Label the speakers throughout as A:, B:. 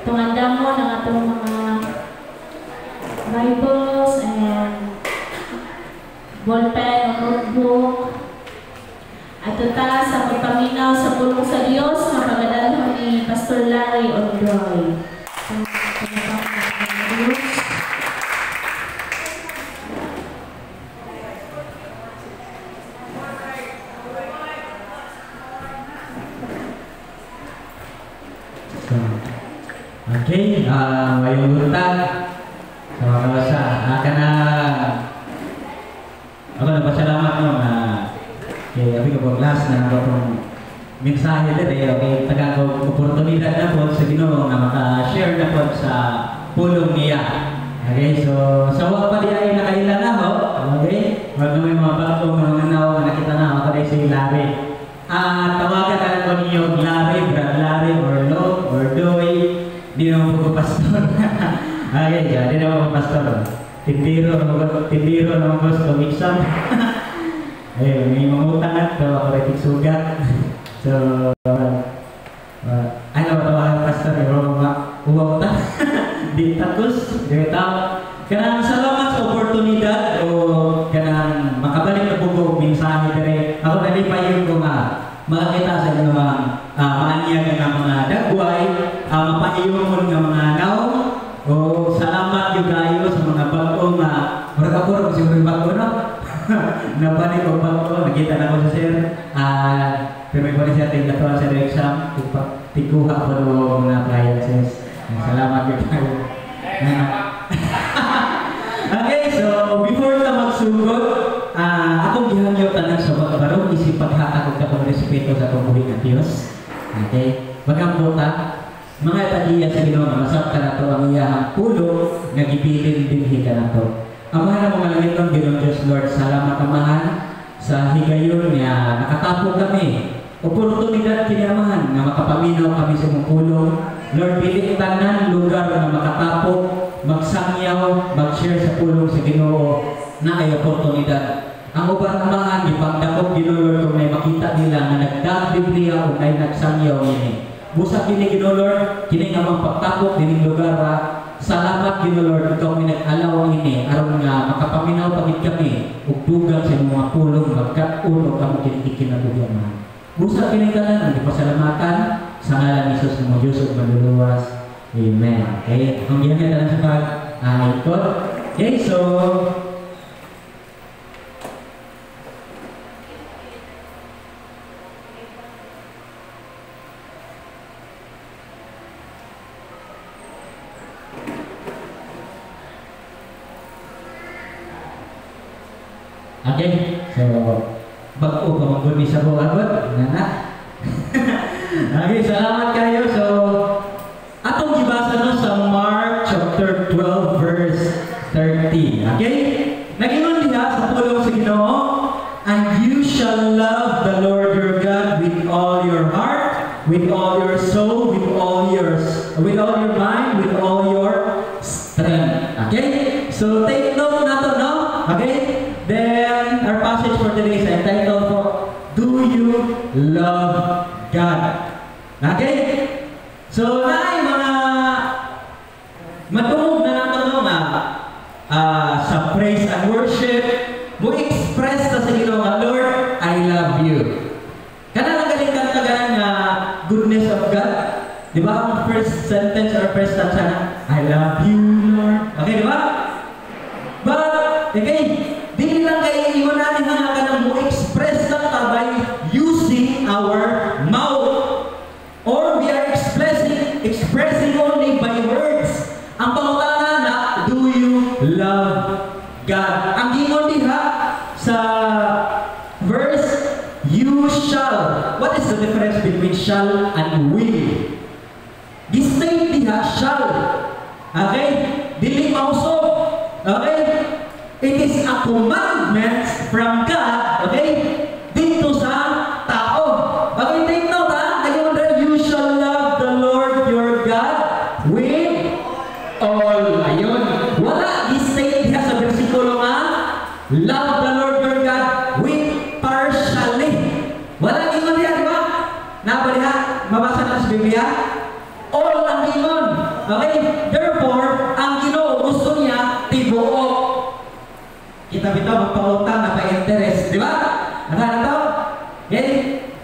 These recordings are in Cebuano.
A: Itong andamon ang atong mga Bibles and ballpen o notebook. Ato ta sa pagpaminaw sa pulong sa Dios nga pagadalhon ni Pastor Larry Ondoy.
B: So, okay, ngayong buntag sa mga kabasa, kana ako nagpasalamat no nga kay abi ko last na ako tong mensahe diri, okay, taga ko oportunidad na po sa Ginoo nga maka-share na po sa pulong niya. Okay, so sa wa pa di ay nakaila na ho, okay? Wag na may mga bago nga mga naw nga nakita na ako dai si Larry. Tawagan na lang ko ninyo Larry, Brad Larry, or Lo, or Doy. Di naman po ko pastor. Okay, di naman po pastor. Tindiro naman po sa exam. Eh, may mangutang at to, ako rin sugat. So, ano tawagan pastor, pero mga uwaw ta. Di takos, di tao. Kanang salamat sa oportunidad o kanang makabalik na po ko mensahe dire. Ako nalipay ko nga makakita sa inyo mga maanyag nga mga dagway, mapahiyomon nga mga naong. O salamat gyud kayo sa mga bag-o nga murag ako ra siguro yung bag-o no. Nabalik og bag-o, nakita na ko sa sir. Pero may balik siya tingnan sa exam, tikuha pa do mga appliances. Salamat gyud kayo. Okay, so before ta magsugod, akong gihangyo tanan sa pagbarog isip paghatag og dakong respeto sa atong buhi nga Dios. Okay? Magampo ta mga tagiya sa Ginoo nga masabtan nato ang iyahang pulong nga gibilin dinhi kanato. Amahan ang mga langitnon Ginoong Dios Lord, salamat Amahan sa higayon nga nakatapok kami. Oportunidad kini Amahan nga makapaminaw kami sa imong pulong. Lord, dili tanan lugar nga makatapok, magsangyaw, mag-share sa pulong sa Ginoo na ay oportunidad. Ang uban Amahan gipangdakop Ginoo Lord kung may makita nila nga nagdag Biblia o nay nagsangyaw niini. Busa kini Ginoo Lord, kini nga mga pagtakop dining lugar. Salamat Ginoo Lord, ikaw mi nag-alaw ini aron nga makapaminaw pagid kami ug dugang sa imong mga pulong magkat-on og amo kini kinabuhi Amahan. Busa kini tanan ang gipasalamatan sa ngalan ni Jesus nga Dios ug manluluwas. Amen. Okay, ang gihamit na sa pag-ikot. Okay, so okay, so bag-o pa manggod ni sa buhagot, nana. Okay, salamat kayo. So atong gibasa no sa Mark chapter 12 verse 30. Okay? Nagingon diha sa pulong sa Ginoo, and you shall love the Lord your God with all your heart, with all your soul, with all your mind, with all your strength. Okay? So take note nato no? Okay? Then our passage for today is entitled for Do You Love God? Okay? So naay mga matungog na nato no nga sa praise and worship mo express ta sa Ginoo nga Lord, I love you. Kana lang galing kanta ganan nga goodness of God. Di ba ang first sentence or first stanza na I love you, Lord. Okay, di ba? But okay, dili lang kay ingon ani nga kanang mo express lang ta by using our mouth, or we are expressing only by words. Ang pangutana na, do you love God? Ang gingon diha sa verse, you shall. What is the difference between shall and will? Gi-state diha shall. Okay? Dili mausob. Okay? It is a commandment from God, okay? Dito sa tao. Okay, take note ha? Ayun, you shall love the Lord your God with all. Ayun. Wala gi-state diha sa bersikulo nga love the Lord your God with partially. Wala gingon diha, di ba? Napa diha? Mabasa na sa Biblia? All ang gingon. Okay? Therefore, ang Ginoo gusto niya tibuok. Kita bitaw magpautang na pa-interest, di ba? Ano na to? Okay?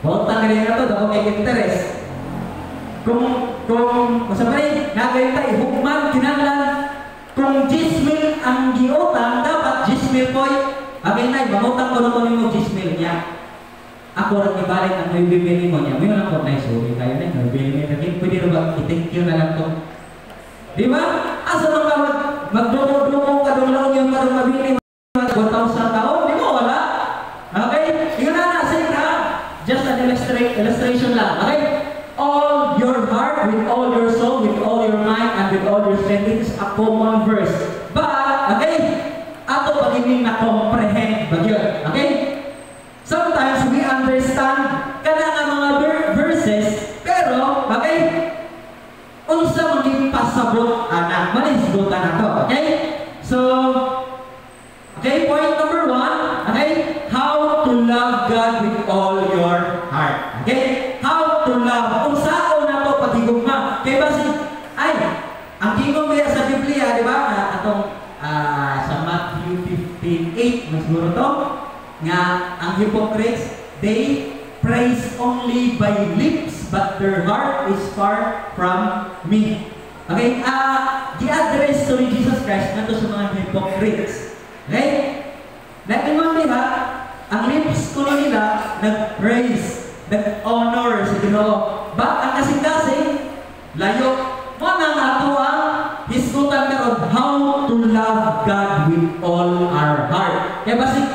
B: Pautang ka na to, dako kay interest. Kung unsa pa ni, nagayta hukman kinahanglan kung 10,000 ang giutang, dapat 10,000 poy. Okay na, mangutang ko naman nimo 10,000 niya. Ako ra ibalik ang 9,000 nimo niya. Mayon ako na, sorry kayo na 9,000 lagi. Pwede ra ba i-thank you na lang to? Di ba? Asa man ka magdumo-dumo ka dong lang yung karong mabili 1,000 taon, di ba wala? Okay? Yun na na, same na. Just an illustration lang. Okay? All your heart, with all your soul, with all your mind, and with all your strength. It is a common verse. But, okay? Ato pag-ibig na comprehend ba yun? Okay? Sometimes we understand kana nga mga verses, pero, okay? Unsa man pasabot ana? Manisgutan na to, okay? So, okay, point number 1, okay? How to love God with all your heart. Okay? How to love. Unsaon na to paghigugma? Kay basi ay ang gingon biya sa Biblia, di ba? Na atong sa Matthew 15:8 mas siguro to nga ang hypocrites, they praise only by lips but their heart is far from me. Okay? Gi-address to ni Jesus Christ ngadto sa mga hypocrites. Okay? Nag-ingon nila, ang lips kuno nila nag-praise, nag-honor sa Ginoo. But ang kasing-kasing layo. Mo na nga ato ang hisgutan karon, how to love God with all our heart. Kaya basig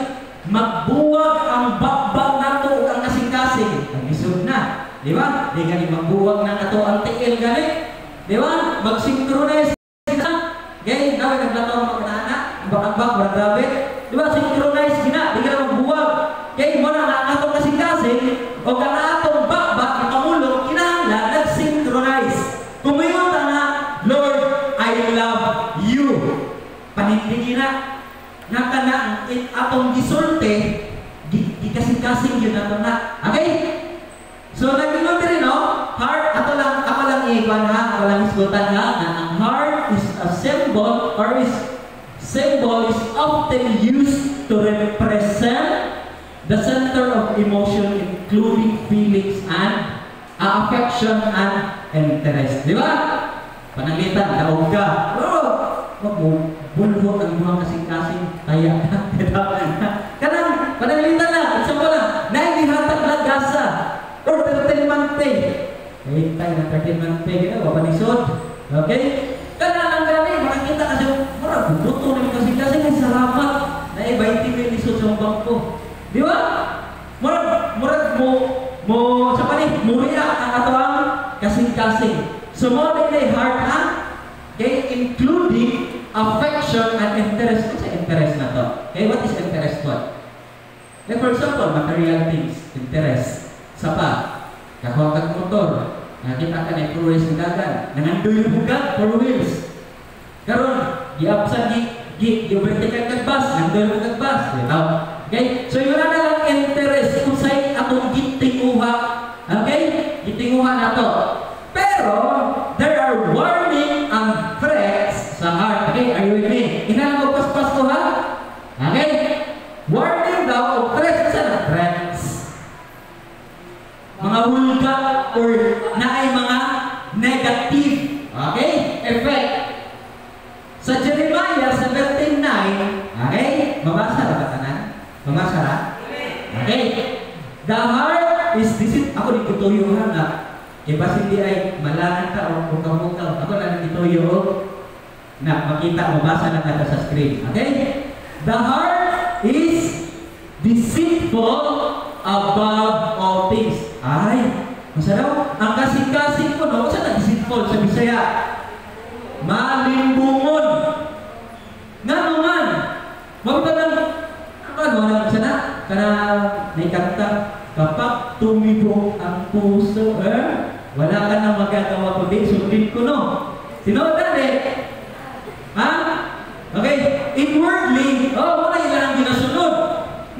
B: magbuwag ang bakbak nato ug ang kasing-kasing, ang lisod na, di ba? Di gani magbuwag ng ato ang tiil gani. Di ba? Mag-synchronize na. Gay, nawe naglakaw ang mga anak, ambak-ambak, murag grabe. Di ba? Synchronize gina, di ka na magbuwag. Kay mo na nga ang atong kasing-kasing o ang atong bakbak kamulong kinahanglan nag-synchronize. Kung mayon ta nga, "Lord, I love you." Panindigi na nga kana ang atong gisulti, gikasing-kasing yun nato na. Okay? So nag-ingon diri, no? Heart ato lang, ako lang i-kuan ha, ako lang isgutan ha, nga ang heart is a symbol or is symbol is often used to represent the center of emotion, including feelings and affection and interest. Di ba? Pananglitan, daog ka. Oh, wag mo bulho ang imong kasing-kasing kaya. Kanang pananglitan na, example na, nagihatag lang gasa or 13 month pay. Eh, tayo ng 13 month pay, gina, wa pa. Okay? Kanang ang gani, makakita kasi, mura, buto na yung kasing-kasing, ay salamat, na 20 mil lisod sa bangko. Di ba? Murag, murag mo, sa pani, mo react ang atoang kasing-kasing. So, mo na yung heart, ha? Okay? Including affection and interest. Ano sa interest na to? Okay, what is interest what? Like for example, material things, interest. Sa pa, kakuha kag motor, nakita ka na four wheels ng dagan, nangandoy mo ka, four wheels. Karon, giapsan gi gi gi overtake kag bus, nandoy mo kag bus, di ba? Okay? So yun na lang interest kung sa'y atong gitinguha. Okay? Gitinguha na to. Pero, there are warning and threats sa heart. Okay? Are you with me? Inalang ko paspas ko ha? Okay? Warning daw o threats. Sa na? Threats. Mga hulga or naay mga negative. Okay? Effect. Sa Jeremiah 17:9, okay? Mabasa ra ba tanan? Mabasa ra? Okay. The heart is deceit. Ako di ko ha nga. Kay basin di ay malangan ka o bukaw-bukaw. Ako na lang gituyo na makita, mabasa lang nato sa screen. Okay? The heart is deceitful above all things. Ay, masaraw. Ang kasing-kasing ko, no? Sa na deceitful sa Bisaya? Malimbungon. Nga man. Mababa lang, ano, ano, sana, kana, may kanta, "Kapag tumibok ang puso," eh, wala ka nang magagawa kundi sundin ko, no? Tinuod na eh. Ha? Okay? Inwardly, oh, wala ilang ginasunod.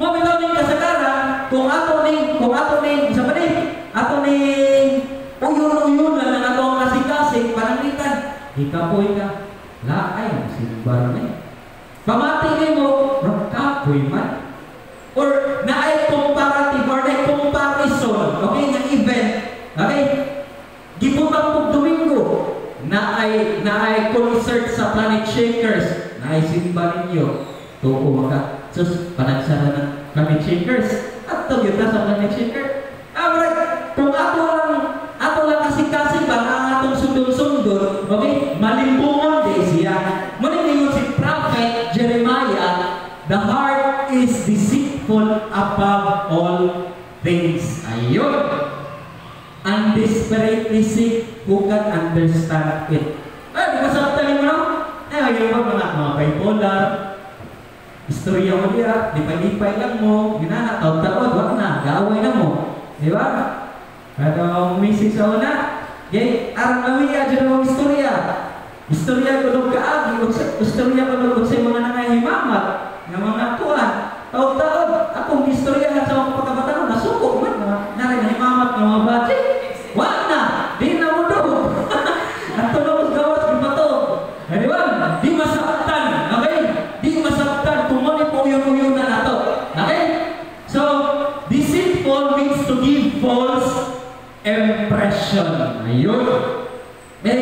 B: Mo bitaw ning kasagaran, kung ato ning, isa pa ni, ato ning uyon-uyon na lang ato ang kasing-kasing, pananglitan. Ikapoy ka, laay, simba rin eh. Pamati nimo, kapoy man. Or naay comparative or naay comparison, okay, nga event, okay? Gibutang pog Domingo, naay concert sa Planet Shakers, naay simba ninyo. Tuo ka. Sus, panagsara ng Planet Shakers. At gyud ta sa Planet Shaker. Ah, right. Kung ato lang kasing-kasing ba ang atong sundon-sundon, okay? Malimbungon di siya. Muna ningon si Prophet Jeremiah, "The heart is deceitful above all things." Ayun. "And desperately sick, who can understand it?" Ay, di ba sa mo, no? Ay, ayun ba mga bipolar, istorya mo diya, lipay-lipay lang mo, ginana, taod-taod, wag na, gaaway na mo. Di ba? Pero misis sa una, okay, arang nawiya dyan ang istorya. Istorya ko nung kaagi, istorya ko nung sa mga nangahimamat, nga mga kuan, taod-taod, akong istoryahan sa mga pagkabataan, nasuko man, mga naray nahimamat nga mga batsi. Wag na, di na mo do. At tulong gawas, di ba to? Eh, di ba? Di masabtan, okay? Di masabtan kung ano po yun na nato. Okay? So, deceitful means to give false impression. Ayun. Okay?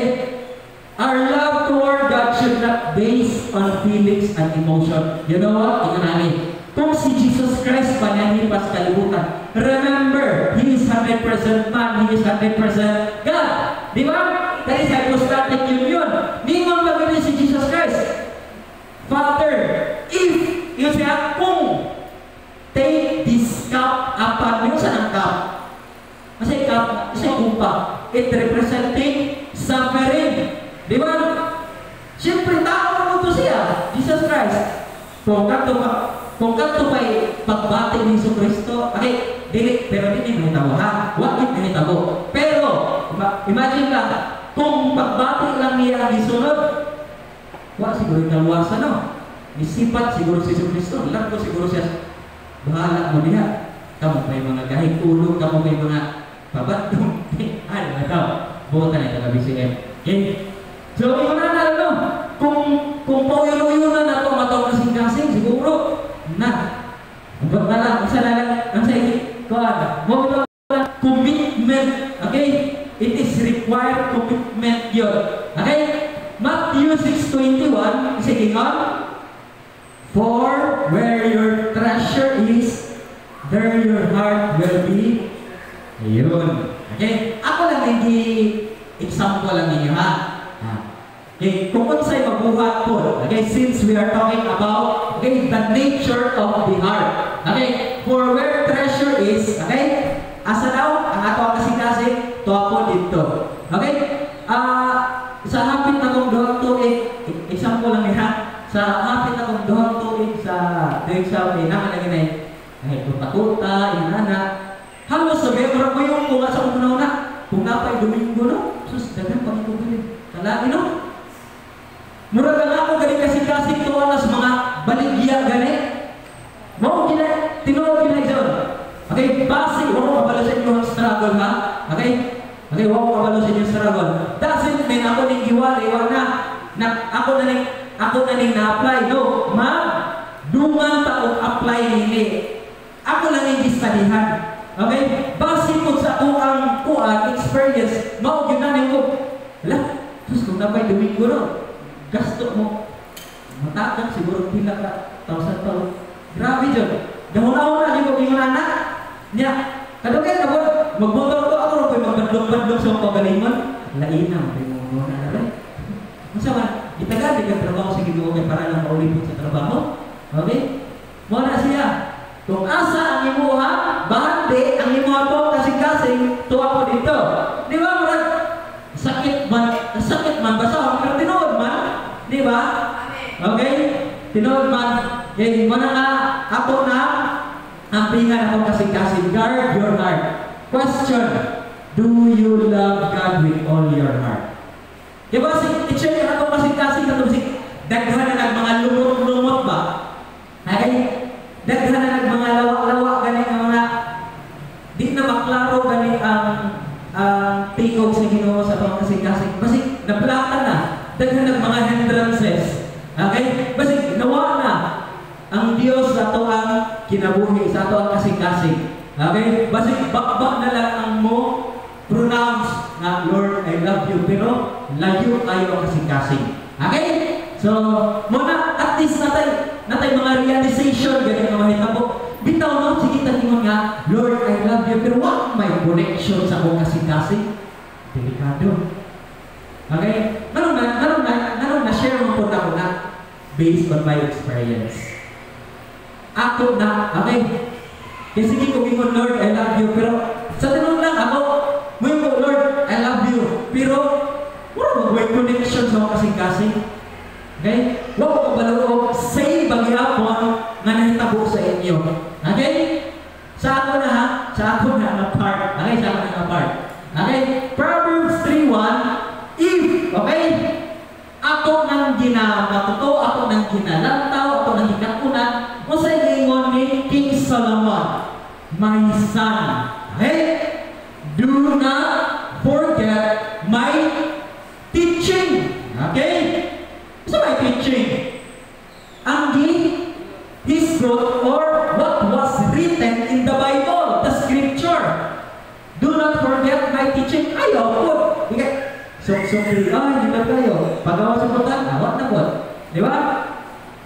B: Our love toward God should not base on feelings and emotion. You know what? Tingnan namin. Kung si Jesus Christ pa niya kalibutan, remember, He is 100% man, He is 100% God. Di ba? That is hypostatic union. Ningon pa si Jesus Christ, "Father, if," yun siya, "kung take this cup upon," yun sa ng cup. Kasi cup, kasi kupa. It representing suffering. Di ba? Siyempre, tao mo to siya, Jesus Christ. Kung kadto pa'y pagbati ni Jesu Kristo, okay, dili, pero dili mahitabo ha. Wa gid mahitabo. Pero, imagine lang, kung pagbati lang niya ang gisunod, wa siguro kaluwasan, no? Nisipat siguro si Jesu Kristo, largo siguro siya, bahala mo diha. Kamo may mga gahig ulo, kamo may mga pabandong. Ano na to? Buta na ito BCM. Okay? So, ikaw na na, no? Kung pauyon-uyon na nato matawag kasing-kasing, siguro, na. Ba't na lang, isa na lang, ang sa kuan, mo commitment, okay? It is required commitment yun. Okay? Matthew 6:21, sige nga, "For where your treasure is, there your heart will be." Ayun. Okay? Ako lang hindi example lang ninyo ha. Okay, kung unsay mabuhat po, okay, since we are talking about, okay, the nature of the heart. Okay, for where treasure is, okay, asa daw ang ato ang kasing-kasing, tuwa po dito. Okay? Ah, sa hapit na kong 2 tuig, example lang niya, sa hapit na kong 2 tuig sa tuig sa may naman lagi na ay kuta-kuta, inana. Halos sabi, murag mo yung kung sa kong na, kung napay Domingo, no, sus, daghan pang ito. Kalaki, no? Murag ang ako gani kasing-kasing tuwa na sa mga baligya gani. Mao gina tinuod gina John. Okay, base wa ko kabalo sa inyong struggle ha. Okay? Okay, wa ko kabalo sa inyong struggle. Doesn't mean ako ning giwali wa na na ako na ning na-apply, no. Ma dungan ta og apply nini. Ako lang ning gistudihan. Okay? Base po sa ako ang kuan experience, mao gyud na ko. Hala, sus, kung napay Domingo, no, gasto mo, matagang siguro pila ka thousand pa. Grabe jud. Gahuna-huna di ko ingon ana. Nya, kadugay na po, magmotor ko ako ro magbadlong-badlong sa akong kagalingon. Laina, may mo na na. Unsa man, itagal di ka trabaho sa Ginoo kay para lang maulipot sa trabaho. Okay? Mo na siya. Kung asa ang imuha, bahandi ang imuha po kasing-kasing, tuwa ko dito. Di ba, murag sakit man basta pero tinuod man, di ba? Okay? Tinuod man. Okay, mo na nga ako na ampingan ako kasing-kasing. Guard your heart. Question, do you love God with all your heart? Di ba, si, i-check na ako kasing-kasing katong si daghan na nag mga lumot-lumot ba? Okay? Daghan na nag mga lawa-lawa gani nga mga di na maklaro gani ang tingog sa Ginoo sa atong kasing-kasing. Basi naplaka na. Daghan ng mga hindrances. Okay? Basig nawa na ang Dios sa ato ang kinabuhi, sa ato ang kasing-kasing. Okay? Basig bakbak na lang ang mo pronounce nga, "Lord, I love you," pero layo kayo ang kasing-kasing. Okay? So, muna at least natay mga realization ganing nga mahitabo. Bitaw no, sige taningon nga, "Lord, I love you," pero wa may connection sa akong kasing-kasing. Delikado. Okay? Nganong na share mo po na ako na based on my experience. Ako na, okay? Kaya sige kung ingon, "Lord, I love you," pero sa tinuod lang ako, mo, "Lord, I love you," pero wala mo may connection sa akong kasing-kasing. Okay? Wa ko kabalo og say bagyapon nga nahitabo sa inyo. Okay? Sa ako na ha, sa ako na nga part. Okay, sa ako na nga part. Okay? Proverbs 3:1, if, okay? Ako nang ginamatuto, ako nang ginalantaw, ako nang gikatunan, unsay giingon ni King Solomon? "My son," okay? "Do not forget my teaching." Okay? So my teaching. Ang gi hisgot or what was written in the Bible, the scripture. "Do not forget my teaching." Ayaw po. Ika, so, so, ay, hindi ba kayo? Pagawa sa putan, awat na po. Di ba?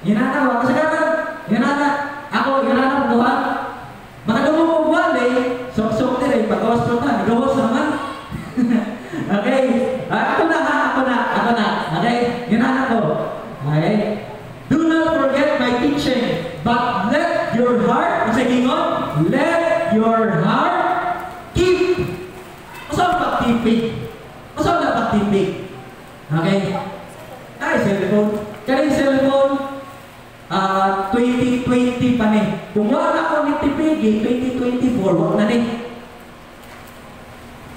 B: Inana, kasi kata, inana, ako, inana ko ha. Makadungog ko buwan eh, sok-sok dire, pagawas putan, gawas naman. Okay? Ah, ako na ha, ako na, ako na. Okay? Inana ko. Okay? "Do not forget my teaching, but let your heart," ang ingon, "let your heart keep." Asa ang pagtipig? Asa ang pagtipig? Okay? Ay, cellphone. Kani cellphone, 2020 pa ni. Kung wala ako ni tipigi, 2024, wala na ni.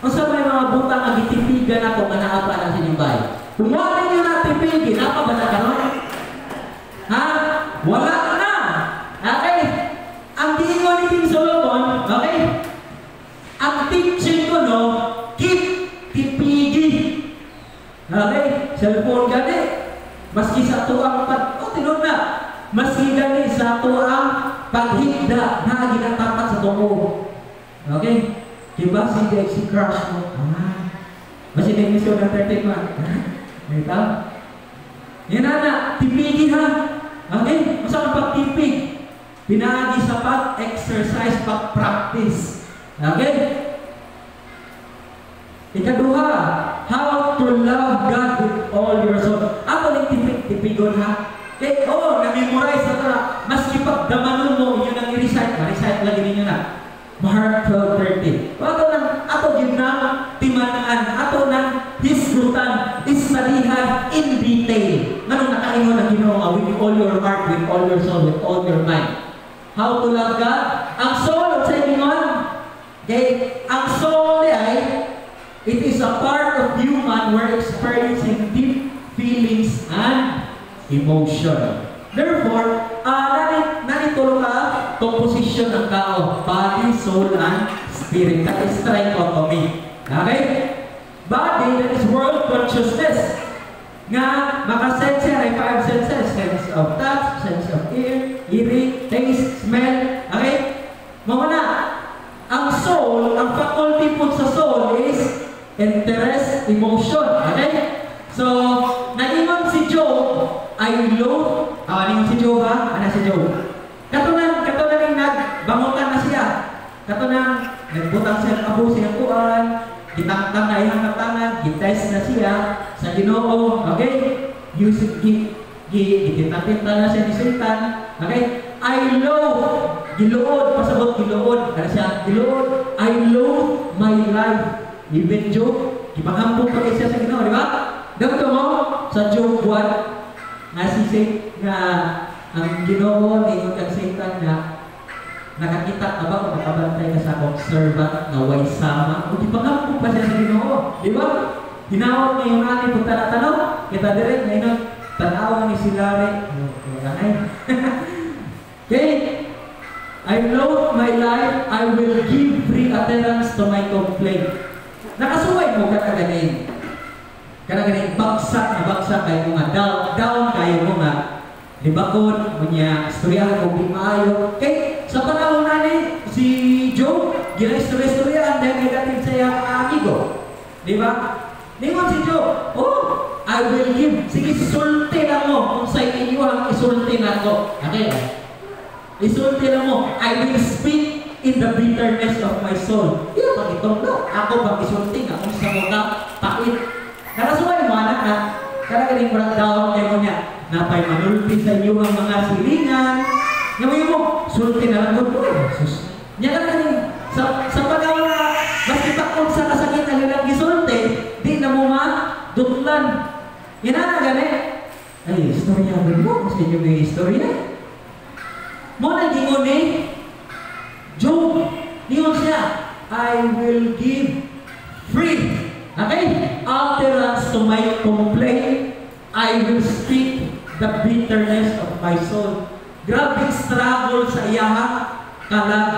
B: Unsa may mga butang nga gitipigan ako nga naa pa na sa inyong bahay? Kung wala ninyo na tipigi, naa pa ba na karon? Ha? Wala na. Okay? Ang giingon ni King Solomon, okay? Ang teaching ko no, keep tipigi. Okay? Cellphone gani. Maski sa tuang pag, oh, tinuod na. Maski gani sa tuang paghigda na ginatapat sa tuo. Okay? Diba si si crush mo? Ah. Basi na mission ng 13 man. Dito? Yan na na, tipigi ha. Okay? Masa ang pagtipig? Pinaagi sa pag-exercise, pag-practice. Okay? Ikaduha, how to love God with all your soul. Ako ning tipig, tipigon ha. Eh, oh, na-memorize na na. Maski pagdamanon mo, inyo nang i-recite, ma-recite lagi ninyo na. Mark 12:30. Ato nang, ato yun na timan-an, ato nang hisgutan, istadihan in detail. Nganong nakaingon ang Ginoo nga with all your heart, with all your soul, with all your mind. How to love God? Ang soul, sa ingon, okay, ang soul ay, it is a part of human where experiencing deep feelings and emotion. Therefore, nani tulo ka composition ng tao, body, soul, and spirit. That is trichotomy. Okay? Body, that is world consciousness. Nga, makasense siya ay five senses. Sense of touch, sense of ear, hearing, taste, smell. Okay? Mao na, ang soul, ang faculty po sa soul is interest, emotion. Okay? So, naingon si Job, I loathe, ah, ningon si Job ha? Ano si Job? Katunan yung nagbangutan na siya. Katunan, nagbutang siya ng abo siyang kuan, gitangtang na iyang katangan, gitest na siya sa Ginoo, okay? Use, gi, gi, gitinta na siya ni Satan, okay? I loathe, giluod, pasabot giluod, ano siya? Giluod, "I loathe my life." Even Job, gipanghambog pa kay siya sa Ginoo, di ba? Dagto mo sa Job 1, nga si nga ang Ginoo ningon kang Satan nga, "Nakakita ka ba o nakabantay ka sa akong servant nga way sama?" O gipanghambog pa siya sa Ginoo, di ba? Hinawag ngayon ani pag tanaw kita dire ngayon tanaw ni si Larry. Okay. Okay. "I loathe my life, I will give free utterance to my complaint." Nakasuway mo ka kaganin. Kana ganing bagsak na bagsak kayo mo nga down, down kayo mo nga libakon mo niya, istoryahan kung di maayo. Kay sa panahon na ni si Job, gina-istorya-istoryahan dahil negative sa iyang mga amigo. Di ba? Ningon si Job, "Oh, I will give." Sige, sulti lang mo. Kung sa inyo ang isulti na ko. Okay? Isulti lang mo. "I will speak in the bitterness of my soul." Iya pag itong no. Ako pag isulti nga kung sa mo ka pait. Nakasuway mo anak na. Kada ganing murag down kayo mo niya. Napay manulti sa inyo ang mga silingan. Nga mo mo, sulti na lang ko. Sus. Nya ka ganing sa panahon na mas ipakon sa kasakit ang ilang gisulti, di na mo madutlan. Ina na gani. Ay, istorya mo sa inyo may istorya. Mo na gingon ni Job. Ningon siya, "I will give free." Okay? "Utterance to my complaint. I will speak the bitterness of my soul." Grabe struggle sa iyaha kalag.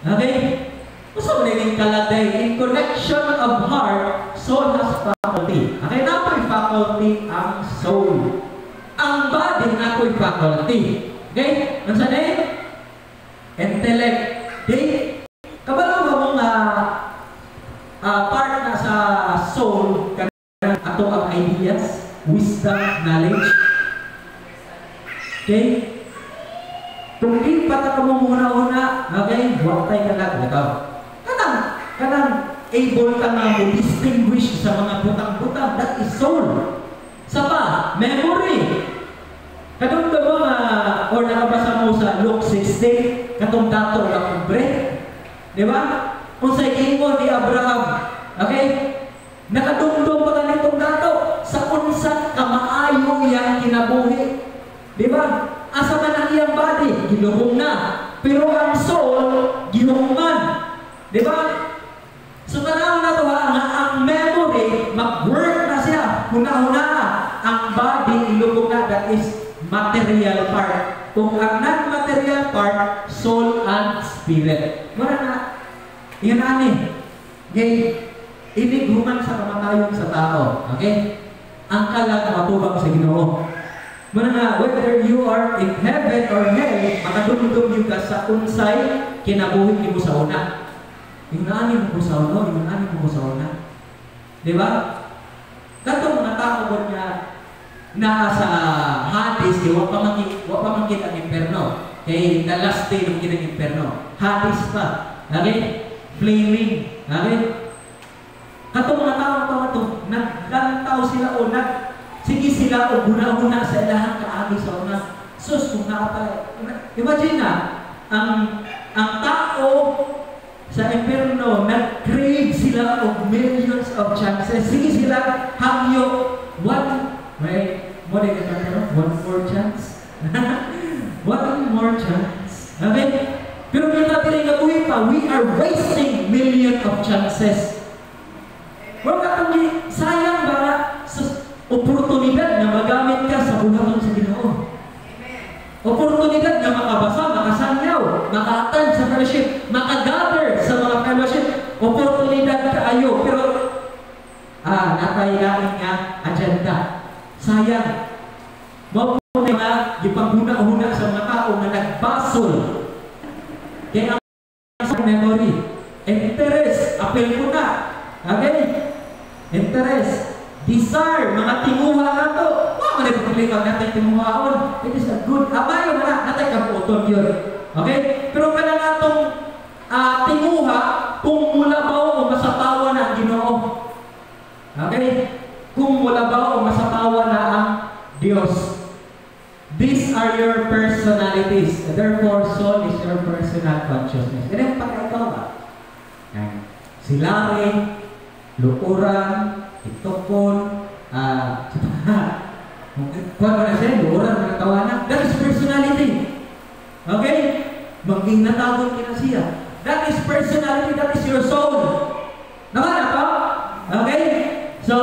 B: Okay? Unsa man ning kalag day? In connection of heart, soul has faculty. Okay, napoy faculty ang soul. Ang body napoy faculty. Okay? Unsa na? Intellect. Okay? Kabalo ba mo nga part na sa soul kanang ato ang ideas, wisdom, knowledge? Okay? Kung di pa ta kamo muna-una, okay, wa tay kalag ikaw. Kanang kanang able ka nga mo distinguish sa mga butang-butang, that is soul. Sa pa, memory. Kadungdo mo nga or nakabasa mo sa Luke 16 katong dato nga pobre. Di ba? Unsay giingon ni Abraham? Okay? Nakadumdum pa kanitong dato sa unsa kamaayo iyang kinabuhi. Di ba? Asa man ang iyang body, gilubong na. Pero ang soul, gihukman. Di ba? So tanaw na to ha, nga ang memory, mag-work na siya. Huna-huna. Ang body, ilubong na. That is material part. Kung ang non-material part, soul and spirit. Mura na, yun ani. Okay? Inig human sa kamatayon sa tao. Okay? Ang kalag matubang sa Ginoo. Muna nga, whether you are in heaven or hell, makadumdum yung ka sa unsay kinabuhi nimo sa una. Yung naani mo ko sa una, yung naani mo ko sa una. Di ba? Katong mga tao ko nga naa sa Hades, kay wa pa man ang imperno. Kay the last day ng kinang imperno. Hades pa. Okay? Flaming. Okay? Katong mga tao to ato, naglantaw sila o nag sige sila o guna-guna sa ilahang kaagi sa una. Sus, kung naa pa, imagine na, ang tao sa impyerno, nag-crave sila og millions of chances. Sige sila, hangyo, one, may, mo na yung no? One more chance. One more chance. Okay? Pero kita dili nga buhi pa, we are wasting million of chances. Wala ka itong sayang ba sa oportunidad na magamit ka sa buhaton sa Ginoo. Oportunidad nga makabasa, makasanyaw, maka-attend sa fellowship, makagather sa mga fellowship. Oportunidad kaayo. Pero, natay lain nga agenda. Sayang. Mao po nga gipanghuna-huna sa mga tao nga nagbasol. Kaya ang memory, interest, apel ko na. Okay? Interest, desire, mga tinguha nato. Wa man ay problema natin tinguhaon. It is a good, amayo man na, natay kabuoton yun. Okay? Pero kanang atong tinguha, kung mulabaw o masapawa na ang Ginoo. Okay? Kung mulabaw o masapawa na ang Diyos. These are your personalities. Therefore, soul is your personal consciousness. Ganyan pagka ikaw ba? Yan. Si Larry, luuran, itukon, kuan mo na siya, luuran, mga tawanan. That is personality. Okay? Maging natawag kina siya. That is personality, that is your soul. Naman na to? Okay? So,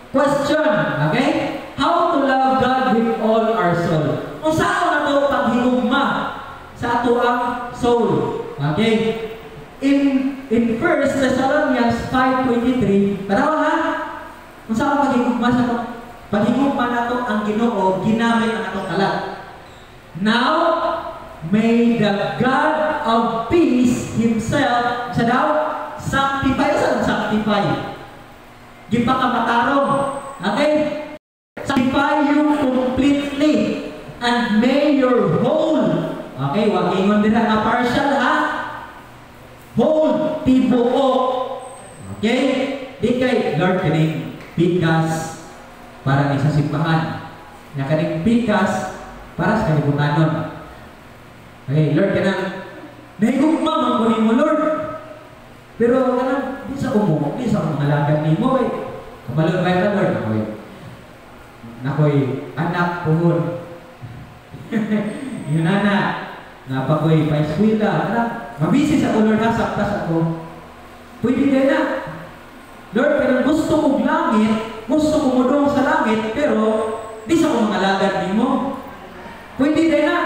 B: question, okay? How to love God with all our soul? Kung saan na to paghigugma sa ato ang soul. Okay? In 1 Thessalonians 5:23, tanawa ha? Kung saan Paghigugma sa atong paghigugma nato ang Ginoo ginamit ang atong kalag. "Now may the God of peace himself," sa daw, "sanctify." Sa sanctify? Gipakamatarong. Okay? "Sanctify you completely and may your whole," okay, wag ingon dira nga partial ha. Whole, tibuok. Okay? Di kay, "Lord, kaning pikas para ni sa simbahan. Nya kaning pikas para sa kalibutanon. Okay, Lord, kanang nahigugma man ko nimo, Lord. Pero kanang di sa umo, di sa mga alagad nimo eh. Kabalo ba ka, Lord? Nakoy anak puhon. Yun na nga pa ko'y paeskwela. Kanang mabisi sa ko, Lord, ha, saktas ako." Pwede din na. "Lord, pero gusto kong langit, gusto ko mudong sa langit, pero di sa ko mga alagad nimo." Pwede din na.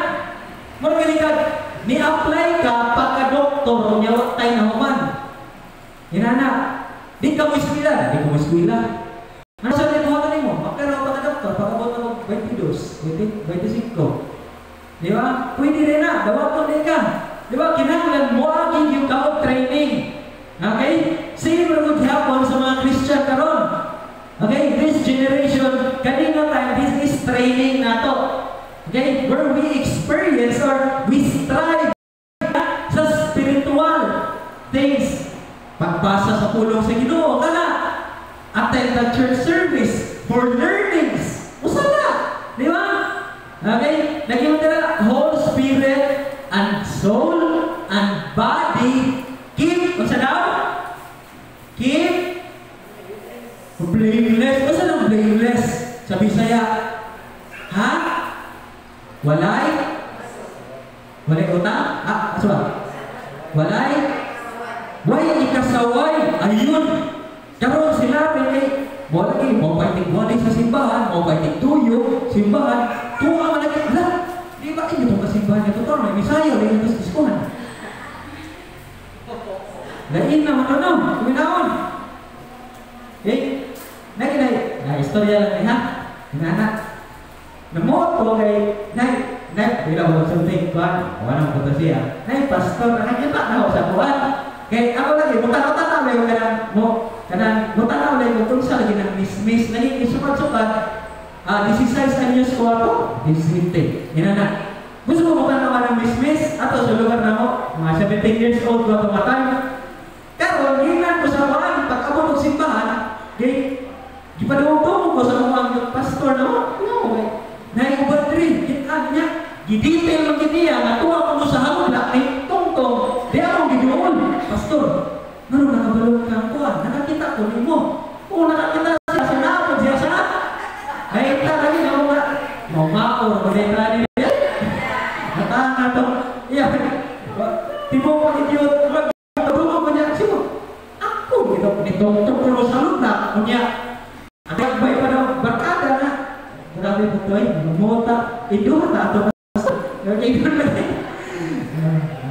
B: Mura gani ka, ni-apply ka pagka-doktor, nya wa tay nahuman. Inana, di ka mo eskwela, di ka mo eskwela. Ano sa buhaton nimo? Pero pagka-doktor, pag-abot na mo 22, 20, 25. Di ba? Pwede rin na, dawaton din ka. Di ba? Kinahanglan mo agi yung ka training. Okay? Same ra gud gyapon sa mga Christian karon. Okay? This generation, kanina time, this is training nato. Okay? Where we experience or we strive sa spiritual things. Pagbasa sa pulong sa Ginoo, kana attend the church service for learnings. Usa na, di ba? Okay? Naging dira whole spirit and soul and body keep, unsa daw? Keep blameless. Unsa nang blameless sa Bisaya? Ha? Walay? Walay utang? Ah, asa ba? Walay? Way ikasaway. Ayun. Karon sila kay mo lagi mo pa tigwali sa simbahan, mo pa tigtuyo, simbahan, tuwa man lagi. La, di ba inyo tong kasimbahan nito to, may misayo, lain ito sa diskuhan. Lain naman ano, kuminaon. Eh, nagi na, na istorya lang ni ha. Inana. Namuot ko kay nay nay bila mo something kuan, wala mo ko siya. Nay pastor nakakita na ako sa kuan. Kay ako lagi mo tanaw-tanaw lagi kanang mo kanang mo tanaw lagi kung unsa lagi nang mismis lagi isukat-sukat. Ah, 16 anyos ko ato, 17. Inana. Gusto mo mo tanaw ng mismis ato sa lugar namo, mga 17 years old ko ato nga time. Karon ginan ko sa kuan pag abot og simbahan, kay gipadungog ko sa mga pastor na mo. No, kay naiuban diri, kita niya. Gidetail man gid niya nga tuwa ko sa hamula ni tungtong, di ako giduol. "Pastor, ngano nakabalo ka kuan? Nakakita ko nimo." Oo, nakakita siya sa naapod siya sa. Nakita lagi na mga mao mo din ni. Natanga to. Iya. Timo pa idiot, magdungog ko niya. Sino? Ako gito nitungtong ko sa luna. Unya, ang pa daw barkada na. Grabe po to ay, mamota. Iduha ta ato. Okay, doon na.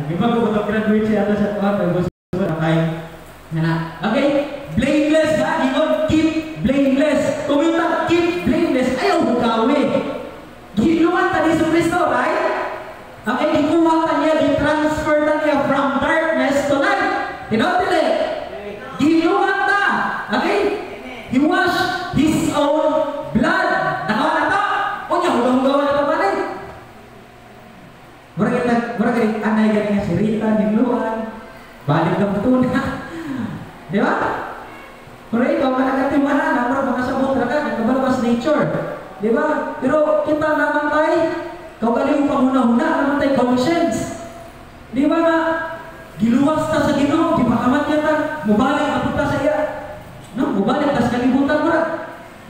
B: Di ba ko graduate siya ato sa tuwa, pero gusto na kay na. Okay, blameless ha, ingon keep blameless. Kung yung keep blameless, ayaw hugawi. Giluwan ta ni Kristo, right? Okay, gikuha ta niya, gi-transfer ta niya from darkness to light. Tinuod dili? Giluwan ta. Okay? He washed his own blood. Nakawa na ta. Unya, hugaw-hugawan na ta balik. Mura kita, mura kay anay gani nga si Rita nigluan. Balik na tuna. Di ba? Pero ikaw managatiwala na, mura makasabot ra ka, kabalo ka sa nature. Di ba? Pero kita naman tay, kaugaling panghuna-huna naman tay conscience. Di ba nga giluwas ta sa Ginoo, gipakamat niya ta, mubalik ka sa iya. No, mubalik ta sa kalibutan mura.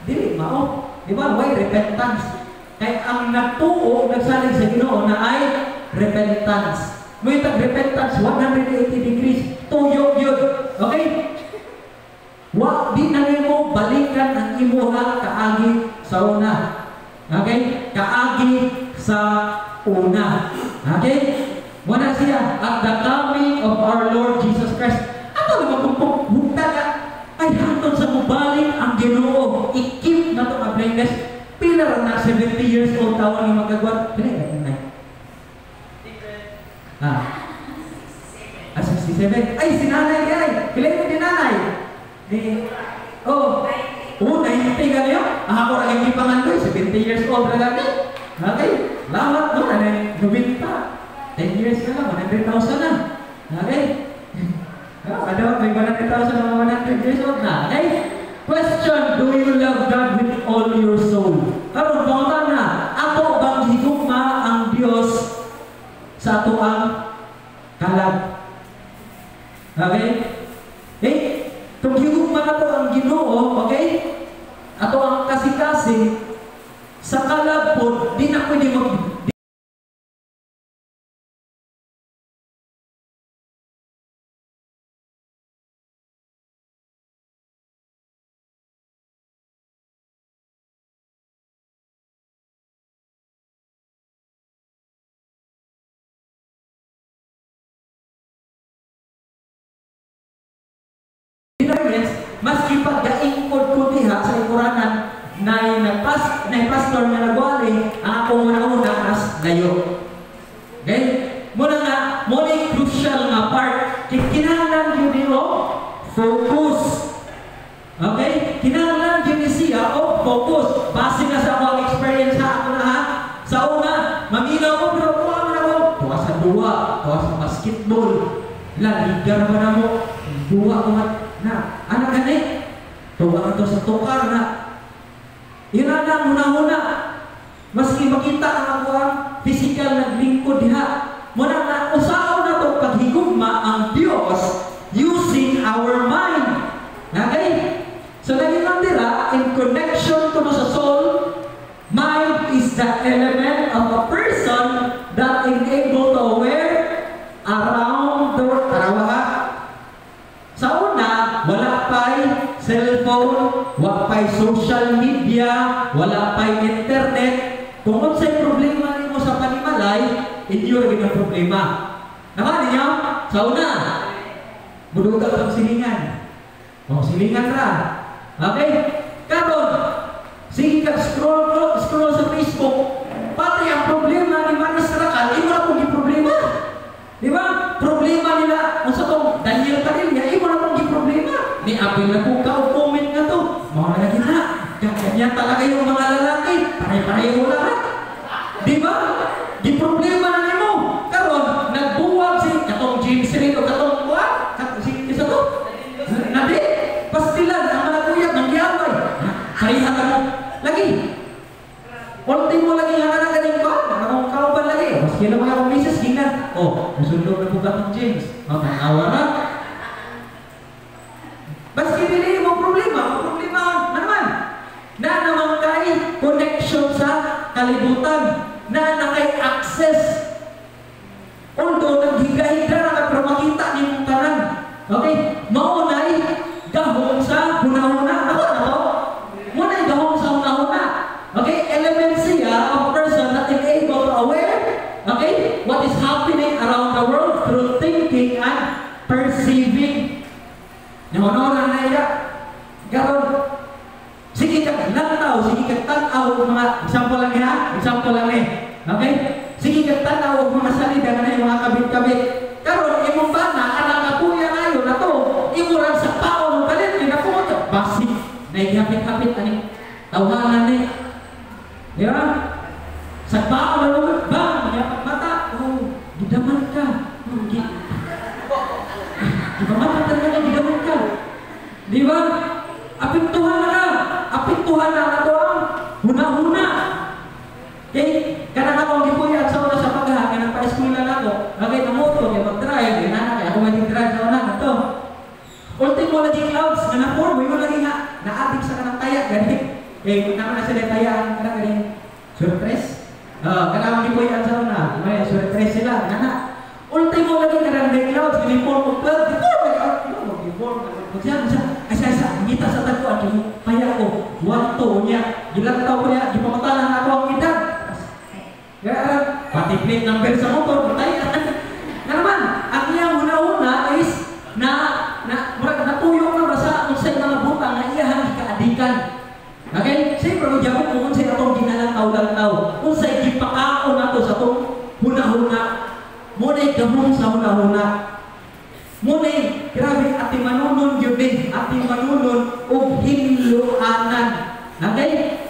B: Dili mao. Di ba? Why repentance? Kay ang nagtuo nagsalig sa Ginoo na ay repentance. May tag repentance 180 degrees, tuyo yun. Okay? Wa di na nimo balikan ang imuha kaagi sa una. Okay? Kaagi sa una. Okay? Wala siya at the coming of our Lord Jesus Christ. Ato naman kung hugta ka ay hantod sa mubalik ang Ginoo. I-keep Marites, pila ra na 70 years old tawon ni magagwat. Pila ka na? Ah. Ah, 67. Ay, si nanay ay. Pila ni nanay? Ni oh. Oh, 90 ganyo. Ah, ako ra yung gipangandoy, 70 years old ra gani. Okay? Lamat no, nanay, 90. 10 years na lang, 100,000 na. Okay? Ah, ano, may 100,000 na 100 years old na. Okay? Question, do you love God with all your soul? Karon pangutan na, ato bang higugma ang Dios sa ato ang kalag? Okay? Eh, kung higugma na to ang Ginoo, okay? Ato ang kasing-kasing sa kalag po, di na pwede mag maski pagkaingkod ko diha sa ikuranan na pastor nga nagwali, ang akong una-una as layo. Okay? Muna nga, muna crucial nga part. Kinahanglan yun niyo focus. Okay? Kinahanglan yun siya o focus. Base na sa akong experience ha, ako na ha. Sa una, maminaw ko, pero kuha mo na ko. Tuwa sa duwa, tuwa sa basketball. La, ligar ba na mo? Duwa ko na. Anak ka na tuwa ka to sa tukar na. Ira na, muna-muna. Maski makita ang ako ang physical naglingkod diha. Muna na, usaon na to paghigugma ang Diyos using our mind. Okay? So, naging dira, in connection to sa soul, mind is the element of a person that enable to aware around the world. Tarawa ha? Sa una, wala pa'y cellphone, wala pa'y social media, wala pa'y internet. Kung unsay problema nimo sa panimalay, inyo rin ang problema. Naman ninyo? Sa una, muduga kang silingan. O, silingan ra. Okay? Karon, sige ka scroll, scroll sa Facebook. Pati ang problema ni Maris Racal, imo na pong problema. Di ba? Problema nila, unsa tong Daniel Padilla, imo na pong problema. Ni apil na po ka o comment nga to. Mao na lagi na. Ganyan talaga yung mga lalaki. Pare-pareho lahat. Di ba? Di problema na nimo. Karon, nagbuwag si katong James Reid o katong kuha, si isa to. Nadi, pastilan ang mga kuyab ng giaway. Pareha ka mo. Lagi. Ultimo lagi nga ka na ganing ba? Akong kauban lagi. Maski na mga akong misis, ginan. Oh, musundo na po katong James. Oh, tanawa na. Maski dili mo problema, problema na naman. Na naman kay connection sa kalibutan, na na kay access. Although naghiga-higa na ka pero makita nimong tanan. Okay? Mao nay gahom sa hunahuna. Ako na to. Mao nay gahom sa hunahuna. Okay? Element siya of a person that is able to aware, okay, what is happening around the world through thinking and perceiving. Nahunaw na iya. Garon, sige ka lantaw, sige ka tanaw mga example lang ha, example lang eh. Okay? Sige ka tanaw og mga salida nga na mga kabit-kabit. Karon imong bana anang kapuya ngayon na to, imo ra sa paon kalit ni nako to. Basi naghapit-hapit ani tawhanan ni. Di ba? Sa paon na mo bang mata, oh, gidaman ka. Oh, di ba mata talaga gidaman ka? Di ba? Apektuhan na ka. Apektuhan na ato ang huna-huna. Kay kanang akong gipuyat sa una sa pagha, kanang pa-eskwela nako, okay, namoto, kay mag-drive, kay nana, kay ako mag-drive sa una, ato. Ultimo lagi clouds, nga na-form, yun lagi nga, na-addict sa kanang taya, gani. Eh, naman na sila taya, kanang ganing surprise. Kanang akong gipuyat sa una, may surprise sila, nana. Ultimo lagi kanang may clouds, gini-form og cloud, before, asa, ngita sa tagpuan, yung paya ko, 1-2 niya, gilantaw ko niya, gipamatalan ako ang edad. Kaya, pati plate number sa motor, patay. Nga naman, ang iyang una-una is, na, murag natuyok na ba sa unsay mga butang nga iyahang gikaadikan. Okay? Siyempre, kung diyan ko Mo na gahom sa hunahuna. Mo na grabe ati manunon gyud ni, ati manunon og hinloanan. Okay?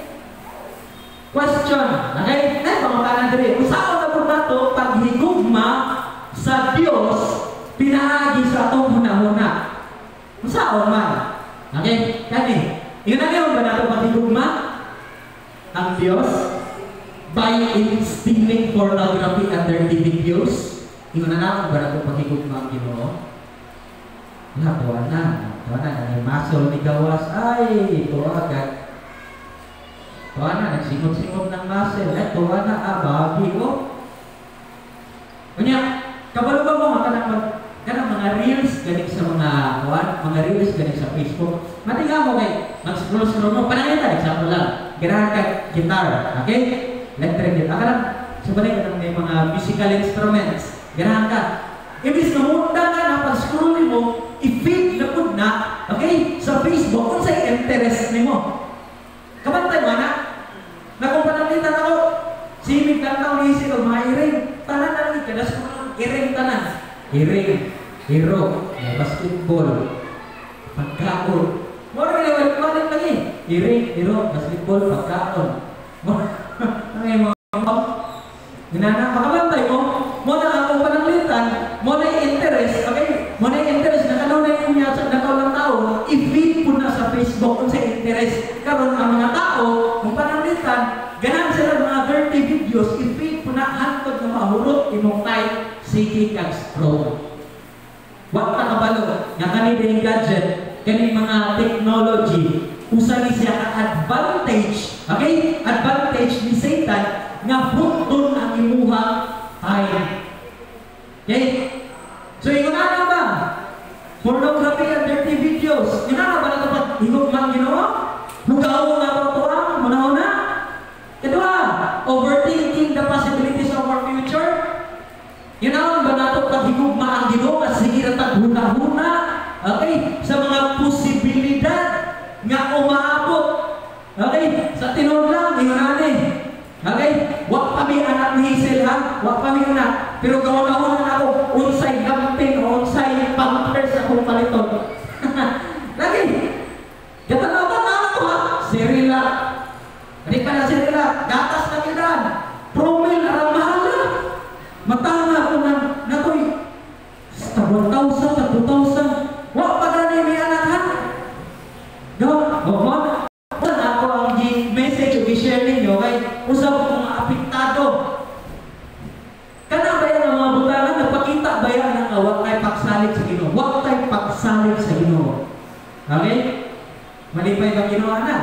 B: Question. Okay? Nay pangutana diri. Unsaon na pud nato paghigugma sa Dios pinaagi sa atong hunahuna? Unsaon man? Okay? Kani. Ingon na ba nato paghigugma ang Dios by instilling pornography and dirty videos? Ingon na naman ba nato paghigugma ang Ginoo? Wala, tuwa na. Tuwa na. Ang muscle ni gawas, ay, tuwa ka. Tuwa na, nagsingot-singot ng muscle. Ay, tuwa na, ah, bagi ko. Kunya, kabalo ba mo nga kanang mga reels galing sa mga kuan, mga reels galing sa Facebook. Matinga mo kay mag-scroll-scroll mo. Panangita, example lang. Ganahan ka guitar, okay? Electric guitar. Kanang sa balay kanang may mga musical instruments. Ganahan ka. Imbis na munda ka na pag-scroll mo, i-feed na pud na, okay? Sa Facebook, unsay interest nimo? Kabantay mo na? Na kung pananglitan ako, simig lang tao ni isip og mga iring. Tanan na lang kadas ko lang iring tanan. Iring, hero, basketball, pagkaon. Mora gani balik lagi. Iring, hero, basketball, pagkaon. Mo ang mga ginana makabantay mo, mo na akong pananglitan, mo na interest, okay? Mo na interest na kanunay niya sa nakaw lang tao, i-feed po na sa Facebook unsay interest. Karon ang mga tao, kung pananglitan, ganahan sila mga dirty videos, i-feed po na hantod nga mahurot imong time, sige kag scroll. Wa ta kabalo nga kani ding gadget, kani mga technology, usa ni siya ka advantage, okay? Advantage ni Satan nga fruton ang imuhang time. Okay? So ingon ana ba? Pornography and dirty videos. Ingon ana ba nato pag higugma ang Ginoo? Hugaw nga to ang hunahuna. Kadua, overthinking the possibilities of our future. Yun ba nato paghigugma ang Ginoo nga sige ra tag huna-huna, okay, sa mga posibilidad nga umaabot. Okay, sa tinuod lang ingon ani. Okay, wa pa mi anak ni Hazel ha, wa pa mi anak, pero gahuna-huna na ako unsay lampin o unsay pampers akong paliton. Lagi. Gatanaw-tanaw ako ha, Cerelac. Di pa na Cerelac, gatas na kidan. Promil arang mahal na. Matanga ko nang natoy sa 1,000, 2,000. Wa pa gani may anak ha. Go, go mo. Na ako ang gi-message o gi-share ninyo kay usab ko mga apektado. Kana ba yan ang mga butangan nagpakita ba yan nga wa kay pagsalig sa Ginoo? Wa kay pagsalig sa Ginoo. Okay? Malipay ba Ginoo ana?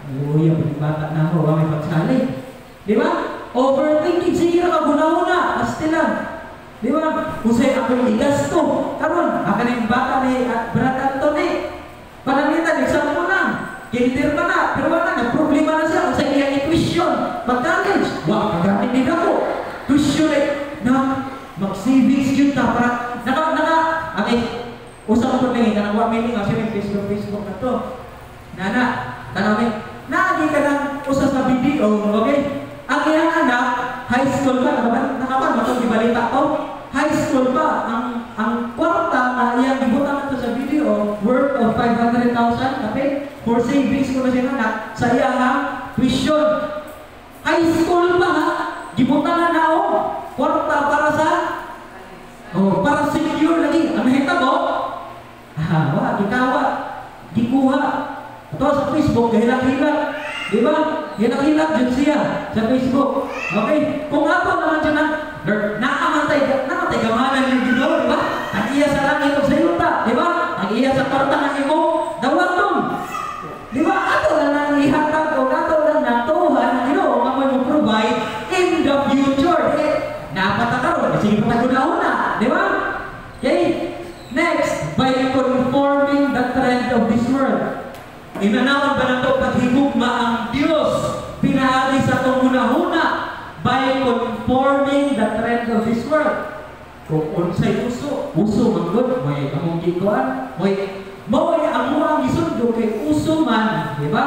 B: Uy, ang bata na ako, wa may pagsalig. Di ba? Overthinking, sige ra ka hunahuna, asti lang. Di ba? Usay akong igasto. Karon, aka na yung bata ni at Brad Anthony. Pananglitan, example lang. Kinder pa na, pero wala na, problema na siya. Usay iyang tuition, pag-college, wa kagamit din ako. Tuition eh, na mag-savings yun ta para naka naka okay. Usa ko tingin kanang wa meaning kasi may Facebook Facebook na to. Nana, tanaw ni naagi ka ng usa sa video, okay? Ang iyang anak, high school pa, nakaban, nakaban, matong gibalita ko, high school pa, ang kwarta nga iyang gibutang ato sa video, worth of 500,000, okay? For savings ko na siya anak, sa iyang tuition. High school pa ha, gibutangan na oh, kwarta para sa, oh, para secure lagi. Ang nahitabo, ah, wa, gikawa, gikuha. Ato sa Facebook, gahilak-hilak. Di ba? Hilak-hilak dyan siya sa Facebook. Okay? Kung ato naman siya na, naamantay, naamantay gamanan yung Ginoo, di ba? Ang iya sa langit o sa yuta, di ba? Ang iya sa kwarta nga imo, dawaton. Di ba? Ato lang nang ihatag o ato lang natuhan ang Ginoo nga mo provide in the future. Eh, napata karon, sige pa tayo di ba? Okay? Next, by conforming the trend of this world. Inanawan ba nato paghigugma ang Dios pinaagi sa atong hunahuna by conforming the trend of this world. Kung unsay uso, uso man gud, may among gikuan, may mao ay amo ang gisundo kay uso man, di ba?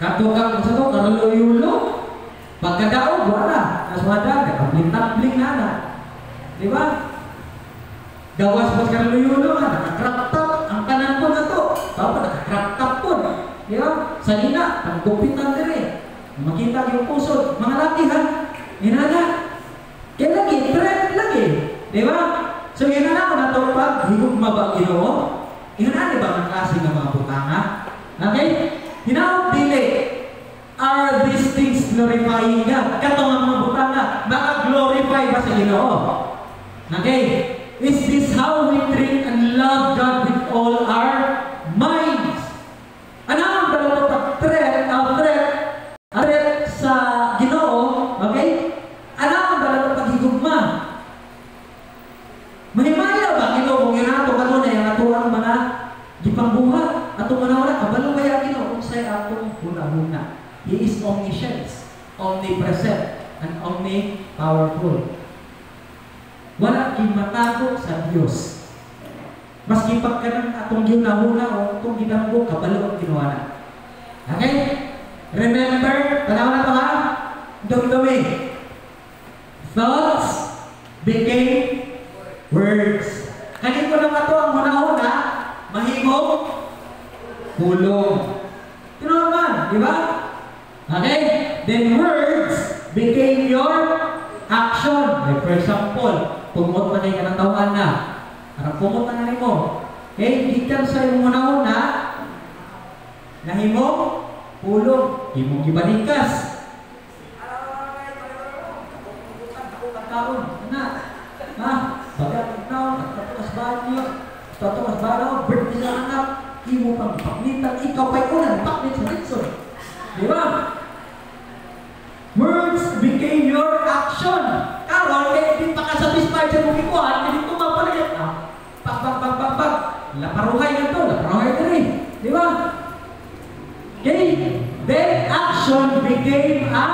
B: Kato kang sa to karuluyulo. Pagkadaog wala, naswada, kapling-tapling na na. Di ba? Gawas mo sa luyulo nga, naka-crop top, ang tanan po na to. Tapos naka-crop top po. Di ba? Sa nina, panggupitan dire. Makita yung pusod. Mga laki ha? Inana. Kaya lagi, trend lagi. Di ba? So yun na ako na ito pag higugma ba Ginoo? Yun na ba ang klase ng mga butanga? Okay? Hinaot dili. Are these things glorifying God? Katong ang mga butanga, maka-glorify ba sa Ginoo? Okay? Is this how we treat and love God with all our minds? Ano ang dalawa pag threat, ang threat, ang threat sa Ginoo, okay? Ano ang dalawa paghigugma? Mahimaya ba Ginoo kung yun ato kanunay ang atuang mga gipangbuhat, atong mga kabalo kaya Ginoo kung sa'y atong huna-huna. He is omniscient, omnipresent, and omnipowerful. Wala matago sa Dios. Maski pag kanang atong gihuna-huna o atong gidamgo, kabalo ang Ginoo na. Okay? Remember, tanaw na to ha? Dumdumi. Thoughts became words. Kani ko lang ato ang huna-huna, mahimong pulong. Tinuod man, di ba? Okay? Then words became your action. Like for example, pumot na kay kanang tawhan na. Arang pumot na nimo. Okay? Gikan sa imong huna-huna, nahimong pulong, imong gibalikas. Kaon, na. Ha? Bagat ikaw, nagtatukas banyo, tatukas banaw, birthday sa anak, imo pang paknitan, ikaw pa'y unang paknit sa litson. Di ba? Words became your action. Karon, kaya di pa ka satisfied sa mong ikuhan, hindi tumapalit. Ah, pak, pak, pak, pak, pak. Laparuhay na to, laparuhay na rin. Di ba? Okay? Then action became a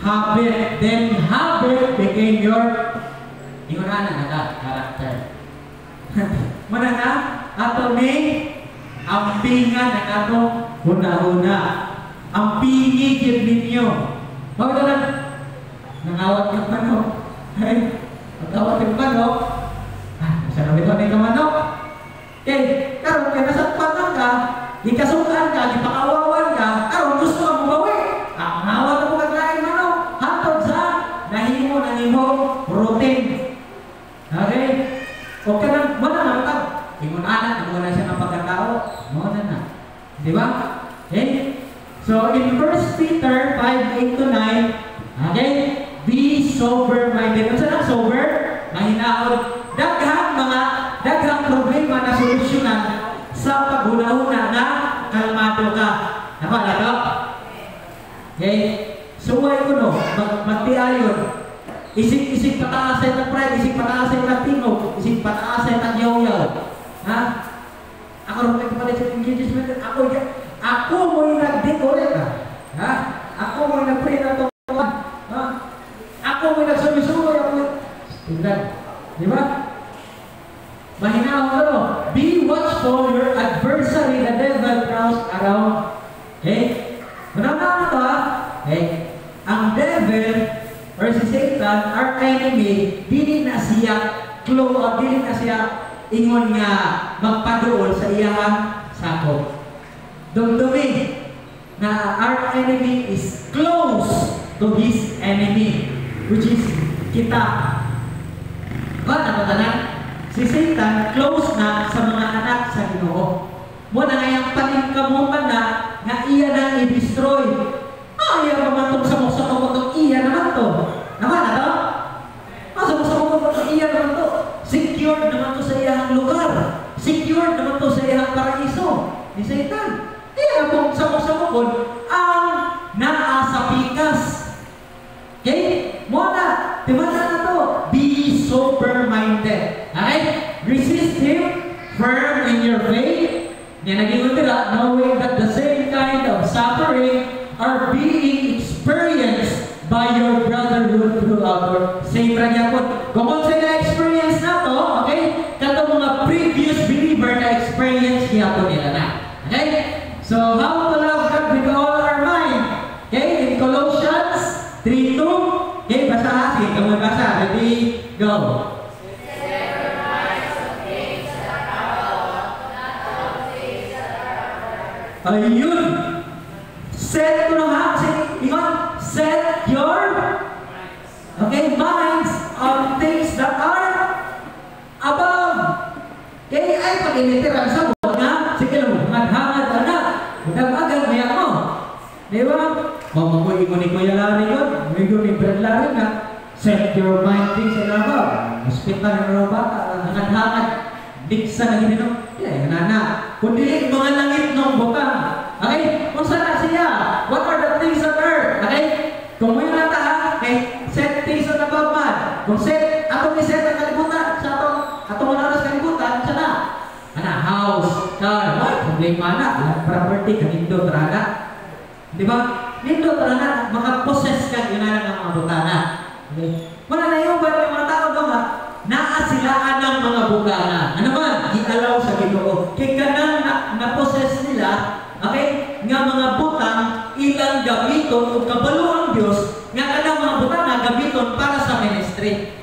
B: habit. Then habit became your ingon ana na ka character. Mana na ato ni ampingan ang atong huna-huna. Ampingi gyud ninyo. Mao na lang nangawat yung manok. Hey, nangawat yung manok. Ah, sa namin ni ka manok. Okay, karon kay nasakpan lang ka, gikasukan ka, gipakawawan ka, karon gusto ka mubawi. Ah, mangawat mo kag laing manok. Hantod sa nahimo na nimo routine. Okay? O kanang wala na tag. Ingon ana, mo na siya nga pagkatao, mo na na. Di ba? Okay? So in 1 Peter 5:8 to 9, okay? Be sober-minded. Unsa nang sober? Mahinaon. Daghang mga daghang problema na solusyonan sa paghuna-huna na kalmado ka. Nako na to? Okay? Suway ko no, magtiayon. Isig-isig pataasay ng pride, isig pataasay ng tingog, isig pataasay ng yaw-yaw. Ha? Ako rin may kapalit sa engagement. Ako, ako mo'y nag-decorate. Ha? Ako mo'y nag-pray na ito. Ha? Ako mo'y nagsuwi-suwi. Ako mo'y... Tingnan. Di ba? Mahinaon ka no? Be watchful, your adversary, the devil, prowls around. Okay? Manaw na ito ha? Okay? Ang devil, or si Satan, our enemy, dili na siya clo, dili na siya ingon nga magpaduol sa iyang sakop. Dumdumi na our enemy is close to his enemy, which is kita. Ba, tanan? Si Satan close na sa mga anak sa Ginoo. Mo na ngayang paningkamutan na nga iya nang i-destroy. Ah, iya pa man tong samok-samok itong iya naman to. Naman na to? Ah, samok-samok itong iya naman to. Secured naman to sa iyang lugar. Secured naman to sa iyang paraiso ni Satan. Iya pong samok-samokon ang naa sa pikas. Okay? Mo na, timana na to. Be sober-minded. Okay? Resist him, firm in your faith. Niya naging nila, knowing that the same kind of suffering are being experienced by your brotherhood throughout the world. Same ra gyapon. Kung unsa na experience na to, okay? Kato mga previous believer na experience gyapon nila na. Okay? So, how to love God with all our mind? Okay? In Colossians 3:2. Okay, basa ha. Sige, kamu basa. Ready? Go. Ayun! Set ko na ha? Sige, ingon, set your, okay, minds on things that are above. Kay ay pag literal sa nga, sige lang, hangad-hangad ana. Agad maya mo. Di ba? Mamamoy mo ni Kuya Larry yun. Mo ni Brad Larry nga. Set your mind things in above. Hospital ng mga bata, hangad-hangad. Diksa na gini no. Yeah, nana. Kundi mga langit nung butang. Okay? Kung saan na siya? What are the things on earth? Okay? Kung mo yung nata ha, okay? Set things on above man. Kung set, atong i-set ang kalibutan, sa atong, atong wala sa kalibutan, sa na. Ana, house, car, what? Problema na. Ilang property, kanindot, rana. Di ba? Nindot, rana, makapossess ka, yun na lang ang mga butana. Okay? Wala na yung ba ng mga tao do ha? Naa sila anang mga butana. Ano man? Gialaw sa Ginoo. Kay kanang na, na-possess nila, okay? Nga mga butang ilang gamiton ug kabalo ang Dios nga kanang mga butang gamiton para sa ministry.